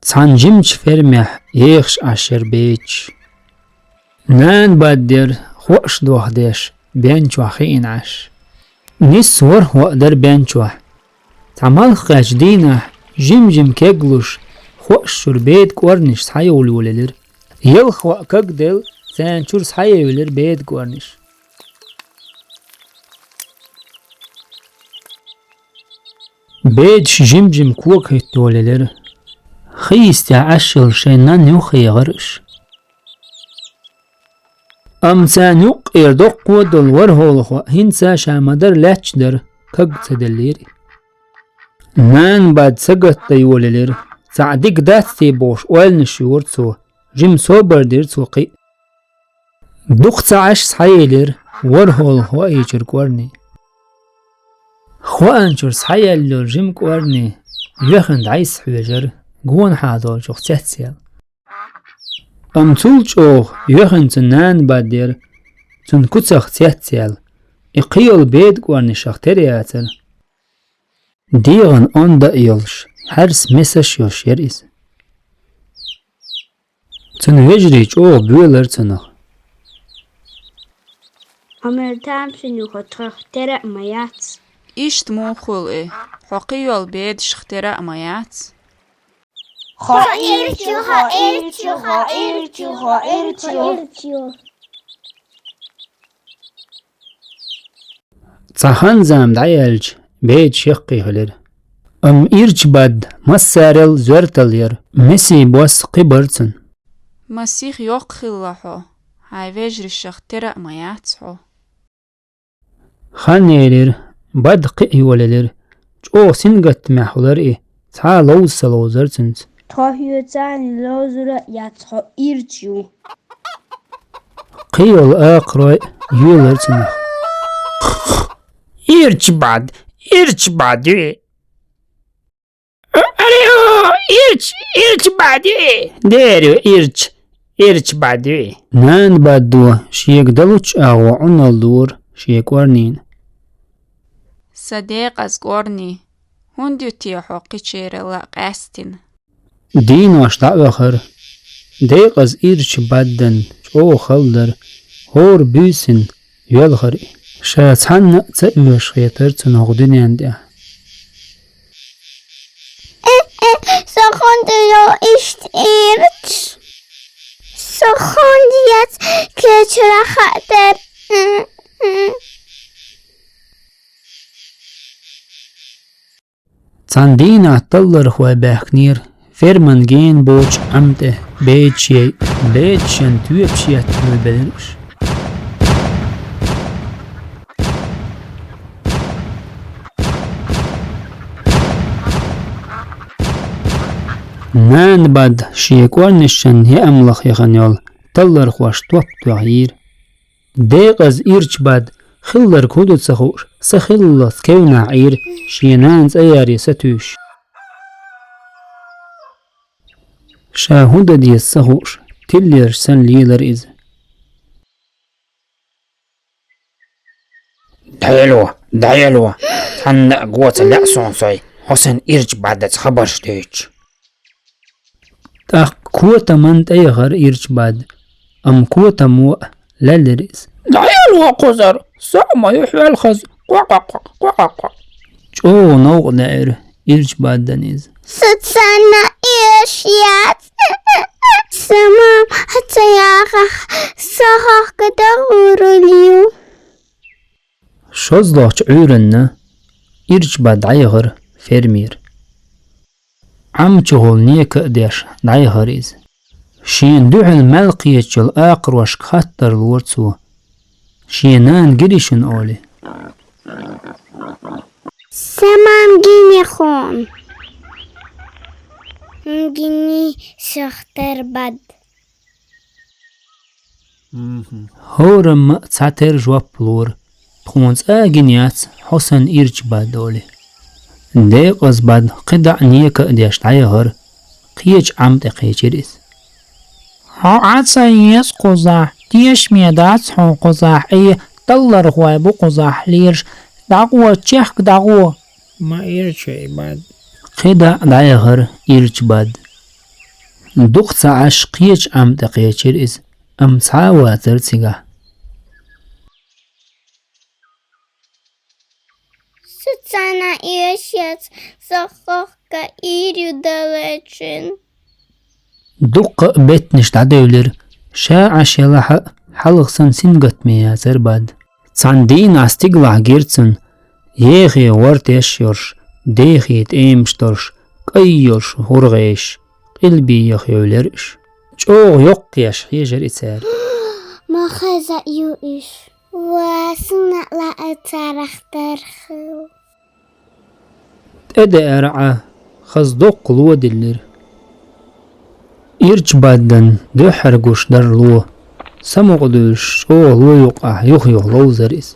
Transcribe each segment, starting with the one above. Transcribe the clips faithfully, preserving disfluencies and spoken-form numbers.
Цхьана жимачу фермехь ехаш Ӏаш яра бедаш. Нана бад яра, хоаш дохадеш, бен чохь хиъна Ӏаш. Нисса ворхӀ хӀоъ дара бен чохь. Цхьа малх кхаьччу дийнахь, жим-жим кеглуш, хоаш чуьра беда кӀорнаш схьайовлаелира. Ялх хӀоъ кагделла, царна чуьра схьаевлира беда кӀорнаш. Бедаш жим-жим кога хӀиттаелира. Хи йистехь Ӏаш йолу шайн нанна юххехьара уьш. Амма царна юккъера доккхо а долу ворхӀалгӀа хӀоъ хӀинца ша ма-дарра лаьтташ дара, каг ца деллера. Нана бад сагатдан йолаелира, цхьаъ дика дац те бохуш ойланаш йора цо, жима собар дира цо кхин а. Дукха ца Ӏаш схьаелира ворхӀалгӀа хӀоъ чуьра кӀорни. ХӀоъан чуьра схьаелла йолу жима кӀорни юьхина дӀасахьоьжура, гонахьа долчух цецъяьлла. Амма цул чӀогӀа юьхинчу нана бад яра, цуьнан куцах цецъяьлла, и кхин йолу беда кӀорнашах тера яцара. ДегӀан онда а йолуш, хьаьрса месаш а йолуш яра иза. Цуьнан вежарий чӀогӀа боьлара цунах. Амма тамашийна хӀо тхох тера а ма яц. Иштта муха хуьлу и, хьо кхин йолу бедашах тера а ма яц. Хьо ирчу, хьо ирчу, хьо ирчу, хьо ирчу. Цхьа хан-зама дӀаяьлча, бедаш яккхий хилира. Амма ирча бад массарел а зоьртал яра, месийн бос кхин бара цуьнан. Масех йоккха хилла хьо, хьайн вежаршах тера а ма яц хьо. Хан елира, бад кхин а йолаелира. ЧӀогӀа сингаттамехь хуьлура и, цхьа а ловза ца ловзара цуьнца. Тхох йоцарна ловзур а яц, хьо ирча ю. Кхин йолу акхарой а йоьлура цунах. Ирча бад, ирча бад ю и. Арио, ирча, ирча бад ю и. Дера ю, ирча, ирча бад ю и. Нана баддо шега далучу агӀор Ӏуналла дора шен кӀорнина. Сан декъаза кӀорни, хӀунда ю те хьо кхечарал а къаьстина? Дийнош дӀаоьхура. Декъаза ирча баддан чӀогӀа хала дара, хӀора буьйсанна йоьлхура и. Ша цхьанна а ца оьшуш хетара цунна хӀокху дуьнен тӀехь. Со хӀунда йо иштта ирча? Со хӀунда яц кечара хатар? Цхьана дийнахь таллархой баьхкинера ферман гена боцучу Ӏам тӀе бедаш яйъа, бедашна тоьпаш етта луьйбелира уьш. Нана бад шен кӀорнашна яамлах яхана йолу таллархошна топ тоьхьийра. Декъаза ирча бад, хилларг хӀун ду ца хууш, са хиллалц кевнахь Ӏийра, шен нана цӀа яре сатуьйсуш. Ша хӀун дан деза ца хууш, тиллераш санна лелара иза. ДӀаяло, дӀаяло, цхьанна а го ца лаьа суна сой, хьо сан ирча баддаца хабарш дуьйцуш. ТӀаккха котаман тӀе яхара ирча бад, амма котамо а лелира иза. ДӀаяло кхузара, со а ма ю хьоьл хаза, кхо-кхо-кхо, кхо-кхо-кхо. ЧӀогӀа новкъа лаьара ирча баддан иза. Со царна эш яц. Сан мама ца яхахь, со хьох дагӀур ю. ШозлагӀчу Ӏуьйранна ирча бад дӀаяхара фермера. Ӏам чухула нека а деш, дӀаяхара иза. Шена дуьхьал мел кхеташ йолу акхарошка хаттар лора цо, шен нана гирий шуна олий. Сан мама гиний хьуна? ХӀун гиний, сахтар бад? ХӀораммо а цхьатерра жоп лора, тхуна цкъа а гина яц хьо сан ирча бад олий. Декъаза бад кхидӀа а нека а деш дӀаяхара, кхечу Ӏам тӀе кхечира иза. Хьо Ӏа ца еза кхузахь, тешаме дац хьуна кхузахь, и таллархой бу кхузахь лелаш, дӀагӀо, чехка дӀагӀо. Ма ирча и бад. КхидӀа а дӀаяхара ирча бад. Дукха ца Ӏаш кхеча Ӏама тӀакхечира иза, амма цхьа а вацара цигахь. Со цхьанна а эшац, со хӀокху ира ю далечун. Дуккха а беттанаш дӀадевлира, ша Ӏаш елахь а, хьалха санна сингаттаме яцара бад. Цхьана дийнахь стигалахь гира цунна, ехе вортеш йолуш, дехе тӀемаш долуш, кӀай йолуш гӀургӀеш, къилбехьа евлира уьш. ЧӀогӀа йоккха еш хьежира и цара. Ма хаза а ю уьш. Ва, суна а лаьа царах тера хила. ТӀедеара Ӏа, хаза доккха ло диллира. Ирча баддан дуьххьара гуш дара ло. Самукъадуьйлуш чӀогӀа ло юккъехь юх-юха ловзара иза.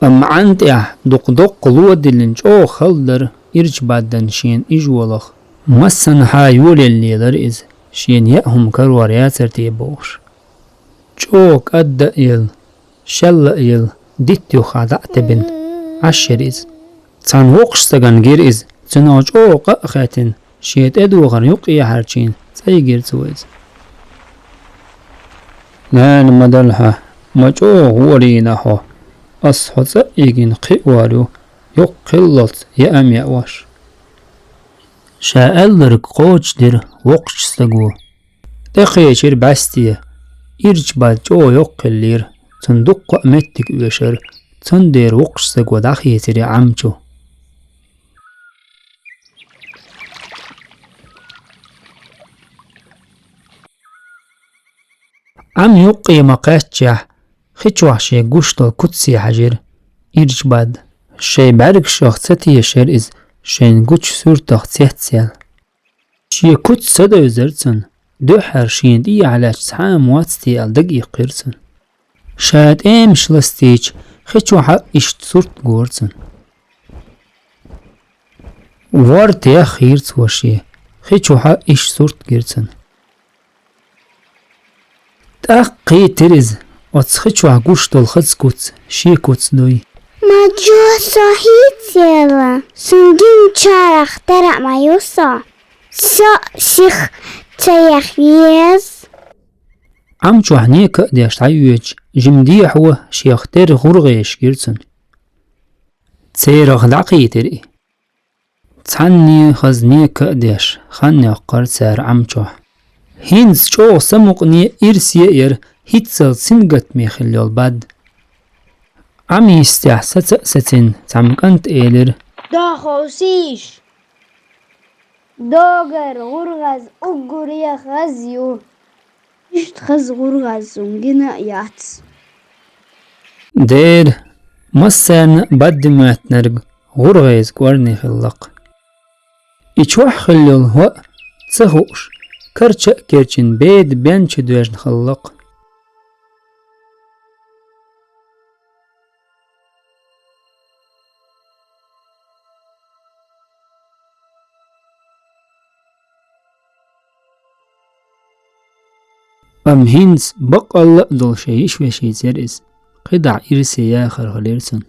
Амма Ӏан тӀехь дукха доккха ло диллина чӀогӀа хала дара ирча баддан шена ижолах. Массанхьа йолаелла лелара иза, шена яа хӀума карор яцара те бохуш. ЧӀогӀа кӀадда а елла, шелла а елла, дитта юххехь дӀа а тебина, Ӏаш яра иза. Цхьана воккхачу стагана гира иза, цунах чӀогӀа къа а хаьттина, шен тӀедухар юккъехьарчийн цӀа йигира цо иза. Нана, ма далахь, ма чӀогӀа гӀорийна хьо, ас хьо цӀа а йигина кхиор ю, йоккха хиллалц яа а яош. Ша аьлларг кхочушдира воккхачу стаго. ТӀекхечира бӀаьсте, ирча бад чӀогӀа йоккха хиллера, цунна дуккха а меттиг оьшура, цундела воккхачу стаго дӀахийцира и Ӏам чу. Ӏам юккъе ма-кхаьччехь, хи чохь шен гуш долу куц схьахьаьжира ирча бад. Шайн бӀаьргашах ца тешара иза, шайна гучу суьртах цецъяьлла. Шен куц ца девзара цунна, дуьххьара шена тӀехьа лаьтташ цхьа а моц те аьлла дага иккхира цунна. Ша тӀемаш ластийча, хи чохь а иштта сурт гора цунна. Ворта яххийра цо шен, хи чохь а иштта сурт гира цунна. ТӀаккха кхийтира иза, оцу хи чохь гуш долу хаза куц, шен куц дуй. Ма жо со хӀинццела, сун гина чарах тера а ма ю со. Со сих ца яха еза. Ӏам чохь нека а деш дӀайоьдуш, жима дехьо шех тера гӀургӀеш гира цунна. Церах дӀакхийтира и. Цхьанне хаза нека а деш, хан йоккхура цара Ӏам чохь. ХӀинца чӀогӀа самукъане а, ирсе а яра хӀинццалц сингаттаме хилла йолу бад. Ӏам йистехь саца а сацийна цхьамма кӀанта элира: «Доховсийша! Догара гӀургӀаз уггаре хаза ю. Иштта хаза гӀургӀаз сун гина а яц». Дера, массарна а бадди моьттинарг гӀургӀеза кӀорни хилла-кх. И чохь хилла йолу хӀоъ ца хууш, карча а керчина беда бен чу доьжна хилла-кх. Амма хӀинца баккъалла а долу шен йиша-вешица яра иза, кхидӀа ирсе яхар хилира цунна.